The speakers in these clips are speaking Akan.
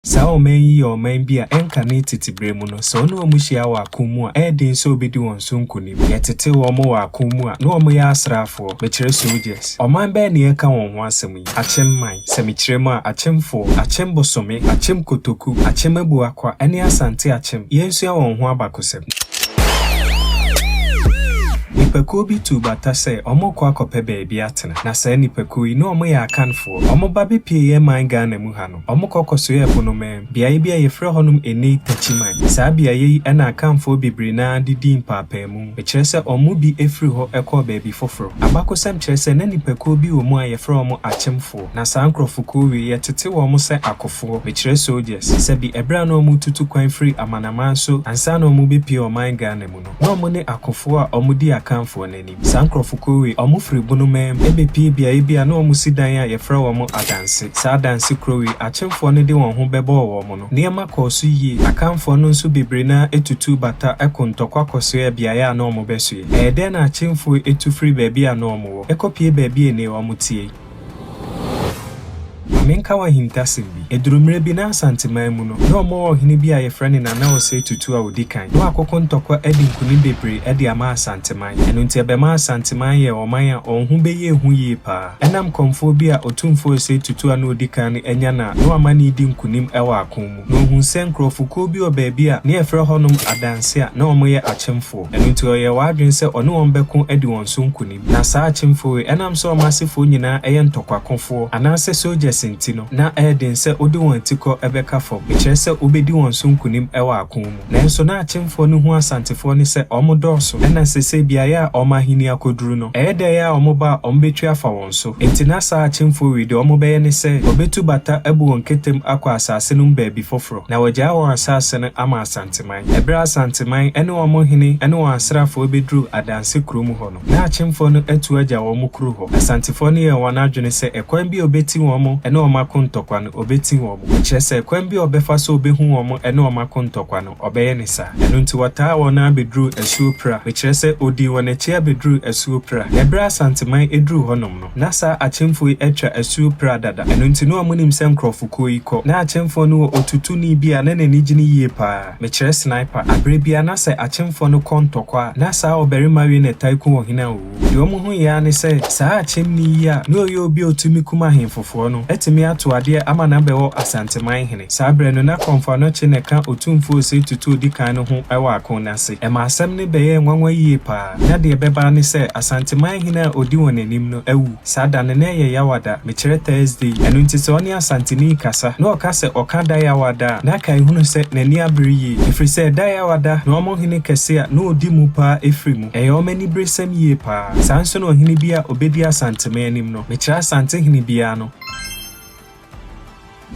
Saa ɔman yi yɛ ɔman bi a ɛnkane tete berɛ mu no, sɛ wo ne wɔn hyia wɔ ako mu a, ɛyɛ den sɛ wobɛdi wɔn so nkonim. Yɛtetee wɔn wɔ ako mu a, na wɔyɛ asraafoɔ, mekyerɛ soldiers. Ɔman bɛn na yɛreka wɔn ho asɛm yi? Akyem man. Sɛ mekyerɛ mu a, Akyemfoɔ, Akyem Bosome, Akyem Kotoku, Akyem Abuakwa ne Asante Akyem. Yɛnsua wɔn ho abakɔsɛm. Nnipakuo bi tuu bata sɛ wɔrekɔ akɔpɛ baabi atena. Na saa nnipakuo yi, na wɔyɛ Akanfoɔ. Wɔba bɛpuee yɛn man Ghana mu ha no, wɔkɔ kɔsoɛɛ Bonomaa mu, beaeɛ bi a yɛfrɛ hɔnom ɛnnɛ Takyiman. Saa beaeɛ yi na Akanfoɔ bebree no ara de dii mpaapaemu. Mekyerɛ sɛ wɔn mu bi firii hɔ kɔɔ baabi foforɔ. Abakɔsɛm kyerɛ sɛ na nnipakuo bi wɔ mu a yɛfrɛ wɔn Akyemfoɔ. Na saa nkorɔfokuo wei, yɛtete wɔn sɛ akofoɔ, mekyerɛ soldiers. Sɛbi ɛberɛ a na wɔretutu kwan firi amanaman so ansa na wɔrebɛpue ɔman Ghana mu no, na wɔne akofoɔ a wɔdi Akanfoɔ no anim. Saa nkorɔfokuo wei, wɔfiri Bonomaa mu bɛpue beaeɛ bi a na wɔsi dan a yɛfrɛ wɔn Adanse. Saa Adanse kuro wei, Akyemfoɔ no de wɔn ho bɛbɔɔ wɔn no, nneɛma kɔɔ so yie. Akanfoɔ no nso bebree no ara tutuu bata ko ntɔkwa kɔsoɛɛ beaeɛ a na wɔbɛsoɛ. Ɛyɛ dɛn na Akyemfoɔ yi tu firii baabi a na wɔwɔ kɔpue baabi a nnɛ wɔteɛ yi? Ma menka wo ahintasɛm bi. Ɛduru mmerɛ bi na Asanteman mu no, na wɔwɔ ɔhene bi a yɛfrɛ no Nana Osei Tutu a ɔdi kan. Na wakɔko ntɔkwa adi nkunim bebree de ama Asanteman. Ɛno nti ɛbɛmaa Asanteman yɛɛ ɔman a wɔn ho bɛyɛɛ hu yie pa ara. Ɛnam kɔmfoɔ bi a Otumfoɔ Osei Tutu a na ɔdi kan no anya no a na wama no redi nkunim wɔ ako mu. Na ɔhuu sɛ nkurɔfokuo bi wɔ baabi a na yɛfrɛ hɔnom Adanse a na wɔyɛ akyemfoɔ. Ɛno nti ɔyɛɛ w'adwene sɛ ɔne wɔn bɛko adi wɔn so nkonim. Na saa akyemfoɔ wei, ɛnam sɛ wɔn asefoɔ nyinaa yɛ ntɔkwakofoɔ, anaasɛ soldiers nti no, na ɛyɛ den sɛ wode wɔn atikɔ bɛka fam, mekyerɛ sɛ wobɛdi wɔn so nkonim wɔ ako mu. Nanso na akyemfoɔ no hu Asantefoɔ no sɛ wɔn dɔɔso, ɛna seesei beaeɛ a wɔn ahennie akɔduru no, ɛyɛ dɛn ara a wɔba a wɔbɛtwi afa wɔn so. Enti na saa akyemfoɔ wei deɛ wɔbɛyɛ ne sɛ wɔbɛtu bata abu wɔn ketem akɔ asaase no mu baabi foforɔ, na wɔagyaa wɔn asaase no ama Asanteman. Ɛberɛ a Asanteman ne wɔn hene ne wɔn asraafoɔ bɛduruu Adanse kuro mu hɔ no, na akyemfoɔ no atu agya wɔn kuro hɔ. Asantefoɔ no yɛɛ wɔn adwene sɛ ɛkwan bi a ɔbɛti wɔn ne wɔn ako ntɔkwa no, ɔbɛti wɔn. Kyerɛ sɛ, kwan bi a ɔbɛfa so a ɔbɛhu wɔn ne wɔn ako ntɔkwa no, ɔbɛyɛ no saa. Ɛno nti wɔtaa wɔn ara bɛduruu Asuo Pra. Mekyerɛ sɛ, ɔdii wɔn akyi ara bɛduruu Asuo Pra. Na ɛberɛ a Asanteman duruu hɔnom no, na saa akyemfoɔ yi atwa Asuo Pra dada. Ɛno nti na wɔnim sɛ nkurɔfokuo yi kɔ. Na akyemfoɔ no wɔ otutuni bi a na n'ani gye no yie pa ara. Mekyerɛ sniper. Aberɛ biara na sɛ akyemfoɔ no kɔ ntɔkwa a, na saa ɔbarima wei na ɛtae ku ɔhene a ɔwuo. Deɛ wɔhuiɛ ara ne sɛ, saa akyemni yi a na ɔyɛ obi a ɔtumi kum ahemfofoɔ no atumi ato adeɛ ama no abɛwɔ Asanteman hene. Saa berɛ no, na Kɔmfo Anokye na ɛka Otumfoɔ Osei Tutu a ɔdi kan no ho wɔ ako no ase. Ɛmaa asɛm no bɛyɛɛ nwanwa yie pa ara. Na deɛ ɛbɛba ara ne sɛ, Asanteman hene a ɔdi wɔn anim no awu. Saa da no, na ɛyɛ Yawada, mekyerɛ Thursday. Ɛno nti sɛ ɔne Asanteni rekasa, na ɔka sɛ ɔka da Yawada a, na kae hunu sɛ n'ani abere yie, ɛfiri sɛ da Yawada na wɔn hene kɛse a na ɔdi mu pa ara firi mu. Ɛyɛ wɔn aniberesɛm yie pa ara. Saa nso na ɔhene bi a ɔbɛdi Asanteman anim no, mekyerɛ Asantehene biara no,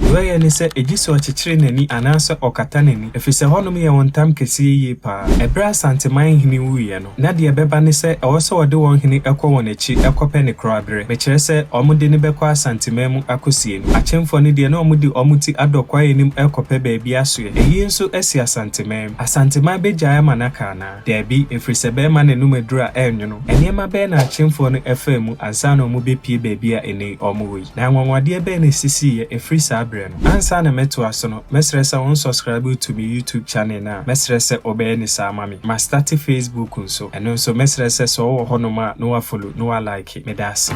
Deɛ ɔyɛ ne sɛ, gye sɛ ɔkyekyere n'ani anaasɛ ɔkata n'ani, ɛfiri sɛ hɔnom yɛ wɔn ntam kɛseɛ yie pa ara. Ɛberɛ a Asanteman hene wuiɛ no, na deɛ ɛbɛba ne sɛ ɛwɔ sɛ wɔde wɔn hene kɔ wɔn akyi kɔpɛ ne koraberɛ. Mekyerɛ sɛ, wɔde no bɛkɔ Asanteman mu akɔsie no. Akyemfoɔ no deɛ, na wɔde wɔn ti adɔ kwaeɛ no mu rekɔpɛ baabi asoɛ. Ayie nso asi Asanteman mu. Asanteman bɛgyae ama no aka anaa? Daabi, ɛfiri sɛ bɛrima n'anom aduru a ɛrenwono. Nneɛma bɛn na akyemfoɔ no faa mu ansa na wɔrebɛpue baabi a ɛnnɛ yi wɔwɔ yi? Na anwanwadeɛ bɛn na ɛsisiiɛ ɛfiri saa berɛ no? Ansa na mɛtoa so no, mɛsrɛ sɛ wo nsɔskraibe to me YouTube channel no a, mɛsrɛ sɛ wobɛyɛ no saa ama me. Mastarte Facebook nso, ɛno nso mɛsrɛ sɛ sɛ wowɔ hɔnom a na woafollow na woalike. Meda ase.